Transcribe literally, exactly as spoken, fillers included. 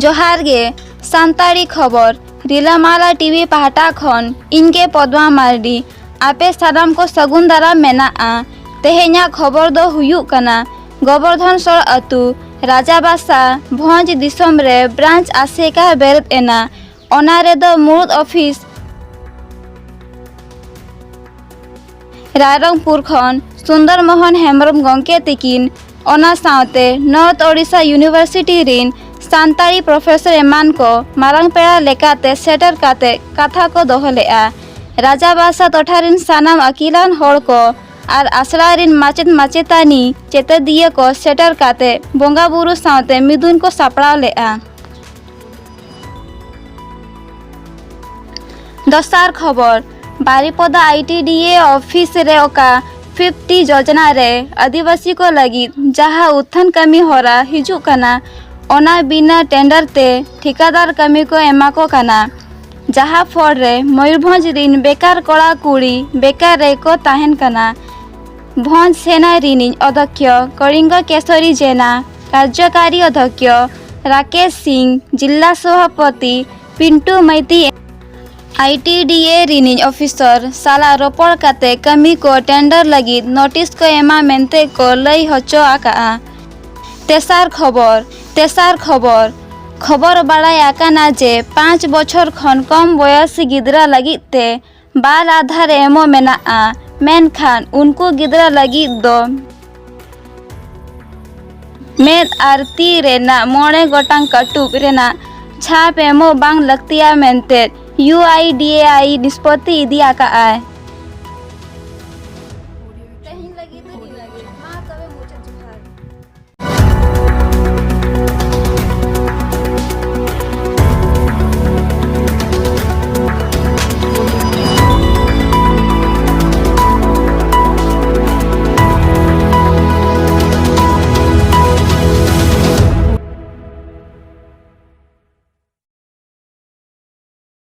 ᱡᱚᱦᱟᱨ ᱜᱮ, ᱥᱟᱱᱛᱟᱲᱤ ᱠᱷᱚᱵᱚᱨ ᱨᱤᱞᱟᱹᱢᱟᱞᱟ ᱴᱤᱵᱷᱤ ᱯᱟᱦᱴᱟ ᱠᱷᱚᱱ ᱤᱧ ᱜᱮ ᱯᱚᱫᱢᱟ ᱢᱟᱨᱰᱤ᱾ ᱟᱯᱮ ᱥᱟᱱᱟᱢ ᱠᱚ ᱥᱟᱹᱜᱩᱱ ᱫᱟᱨᱟᱢ ᱢᱮᱱᱟᱜᱼᱟ᱾ ᱛᱮᱦᱮᱧᱟᱜ ᱠᱷᱚᱵᱚᱨ ᱫᱚ ᱦᱩᱭᱩᱜ ᱠᱟᱱᱟ, ᱜᱚᱵᱚᱨᱫᱷᱚᱱ ᱥᱚᱲ ᱟᱹᱛᱩ, ᱨᱟᱡᱟᱵᱟᱥᱟ, ᱵᱷᱚᱸᱡᱽ ᱫᱤᱥᱚᱢ ᱨᱮ ᱵᱨᱟᱧᱪ ᱟᱥᱮᱠᱟ ᱵᱮᱨᱮᱫ ᱮᱱᱟ᱾ ᱚᱱᱟ ᱨᱮᱫᱚ ᱢᱩᱲᱩᱫ ᱚᱯᱷᱤᱥ ᱨᱟᱭᱨᱚᱝᱯᱩᱨ ᱠᱷᱚᱱ ᱥᱩᱱᱫᱚᱨ ᱢᱳᱦᱚᱱ ᱦᱮᱢᱵᱨᱚᱢ ᱜᱚᱢᱠᱮ ᱛᱤᱠᱤᱱ, ᱚᱱᱟ ᱥᱟᱶᱛᱮ ᱱᱚᱨᱛᱷ ᱳᱰᱤᱥᱟ ᱤᱭᱩᱱᱤᱵᱷᱟᱨᱥᱤᱴᱤ ᱨᱤᱱ ᱥᱟᱱᱛᱟᱲᱤ ᱯᱨᱚᱯᱷᱮᱥᱚᱨ ᱮᱢᱟᱱ ᱠᱚ ᱢᱟᱨᱟᱝ ᱯᱮᱲᱟ ᱞᱮᱠᱟᱛᱮ ᱥᱮᱴᱮᱨ ᱠᱟᱛᱮ ᱠᱟᱛᱷᱟ ᱠᱚ ᱫᱚᱦᱚ ᱞᱮᱫᱼᱟ᱾ ᱨᱟᱡᱟᱵᱟᱥᱟ ᱴᱚᱴᱷᱟ ᱨᱤᱱ ᱥᱟᱱᱟᱢ ᱟᱹᱠᱤᱞᱟᱱ ᱦᱚᱲ ᱠᱚ ᱟᱨ ᱟᱥᱲᱟ ᱨᱤᱱ ᱢᱟᱪᱮᱫ ᱢᱟᱪᱮᱛᱟᱹᱱᱤ ᱪᱮᱛᱮᱫᱤᱭᱟᱹ ᱠᱚ ᱥᱮᱴᱮᱨ ᱠᱟᱛᱮ ᱵᱚᱸᱜᱟ ᱵᱩᱨᱩ ᱥᱟᱶᱛᱮ ᱢᱤᱫᱩᱱ ᱠᱚ ᱥᱟᱯᱲᱟᱣ ᱞᱮᱫᱼᱟ᱾ ᱫᱚᱥᱟᱨ ᱠᱷᱚᱵᱚᱨ, ᱵᱟᱨᱤᱯᱚᱫᱟ I T D A office ᱨᱮ ᱚᱠᱟ ᱯᱷᱤᱯᱴᱤ ᱡᱳᱡᱚᱱᱟ ᱨᱮ ᱟᱹᱫᱤᱵᱟᱹᱥᱤ ᱠᱚ ᱞᱟᱹᱜᱤᱫ ᱡᱟᱦᱟᱸ ᱩᱛᱛᱷᱟᱱ ᱠᱟᱹᱢᱤ ᱦᱚᱨᱟ ᱦᱤᱡᱩᱜ ᱠᱟᱱᱟ, ᱚᱱᱟ ᱵᱤᱱᱟᱹ ᱴᱮᱱᱰᱟᱨ ᱛᱮ ᱴᱷᱤᱠᱟᱹᱫᱟᱨ ᱠᱟᱹᱢᱤ ᱠᱚ ᱮᱢᱟ ᱠᱚ ᱠᱟᱱᱟ, ᱡᱟᱦᱟᱸ ᱯᱷᱚᱲ ᱨᱮ ᱢᱚᱭᱩᱨᱵᱷᱚᱸᱡᱽ ᱨᱤᱱ ᱵᱮᱠᱟᱨ ᱠᱚᱲᱟ ᱠᱩᱲᱤ ᱵᱮᱠᱟᱨ ᱨᱮᱠᱚ ᱛᱟᱦᱮᱱ ᱠᱟᱱᱟ᱾ ᱵᱷᱚᱸᱡᱽ ᱥᱮᱱᱟ ᱨᱤᱱᱤᱡ ᱚᱫᱷᱚᱠᱷᱭᱚ ᱠᱚᱲᱤᱝᱜᱚ ᱠᱮᱥᱚᱨᱤ ᱡᱮᱱᱟ, ᱠᱟᱨᱡᱚᱠᱟᱨᱤ ᱚᱫᱷᱚᱠᱷᱭᱚ ᱨᱟᱠᱮᱥ ᱥᱤᱝ, ᱡᱤᱞᱞᱟ ᱥᱚᱵᱷᱟᱯᱚᱛᱤ ᱯᱤᱱᱴᱩ ᱢᱟᱹᱭᱛᱤ, ᱟᱭ ᱴᱤ ᱰᱤ ᱮ ᱨᱤᱱᱤᱡ ᱚᱯᱷᱤᱥᱚᱨ ᱥᱟᱞᱟᱜ ᱨᱚᱯᱚᱲ ᱠᱟᱛᱮ ᱠᱟᱹᱢᱤ ᱠᱚ ᱴᱮᱱᱰᱟᱨ ᱞᱟᱹᱜᱤᱫ ᱱᱳᱴᱤᱥ ᱠᱚ ᱮᱢᱟ ᱢᱮᱱᱛᱮ ᱠᱚ ᱞᱟᱹᱭ ᱦᱚᱪᱚ ᱟᱠᱟᱫᱼᱟ᱾ ᱛᱮᱥᱟᱨ ᱠᱷᱚᱵᱚᱨ, ᱛᱮᱥᱟᱨ ᱠᱷᱚᱵᱚᱨ, ᱠᱷᱚᱵᱚᱨ ᱵᱟᱲᱟᱭ ᱟᱠᱟᱱᱟ ᱡᱮ ᱯᱟᱸᱪ ᱵᱚᱪᱷᱚᱨ ᱠᱷᱚᱱ ᱠᱚᱢ ᱵᱚᱭᱚᱥ ᱜᱤᱫᱽᱨᱟᱹ ᱞᱟᱹᱜᱤᱫ ᱛᱮ ᱵᱟᱞ ᱟᱫᱷᱟᱨ ᱮᱢᱚᱜ ᱢᱮᱱᱟᱜᱼᱟ, ᱢᱮᱱᱠᱷᱟᱱ ᱩᱱᱠᱩ ᱜᱤᱫᱽᱨᱟᱹ ᱞᱟᱹᱜᱤᱫ ᱫᱚ ᱢᱮᱫ ᱟᱨ ᱛᱤ ᱨᱮᱱᱟᱜ ᱢᱚᱬᱮ ᱜᱚᱴᱟᱝ ᱠᱟᱹᱴᱩᱵ ᱨᱮᱱᱟᱜ ᱪᱷᱟᱯ ᱮᱢᱚᱜ ᱵᱟᱝ ᱞᱟᱹᱠᱛᱤᱭᱟ ᱢᱮᱱᱛᱮ ᱤᱭᱩ ᱟᱭ ᱰᱤ ᱮ ᱟᱭ ᱱᱤᱥᱯᱚᱛᱤ ᱤᱫᱤ ᱟᱠᱟᱫᱼᱟᱭ᱾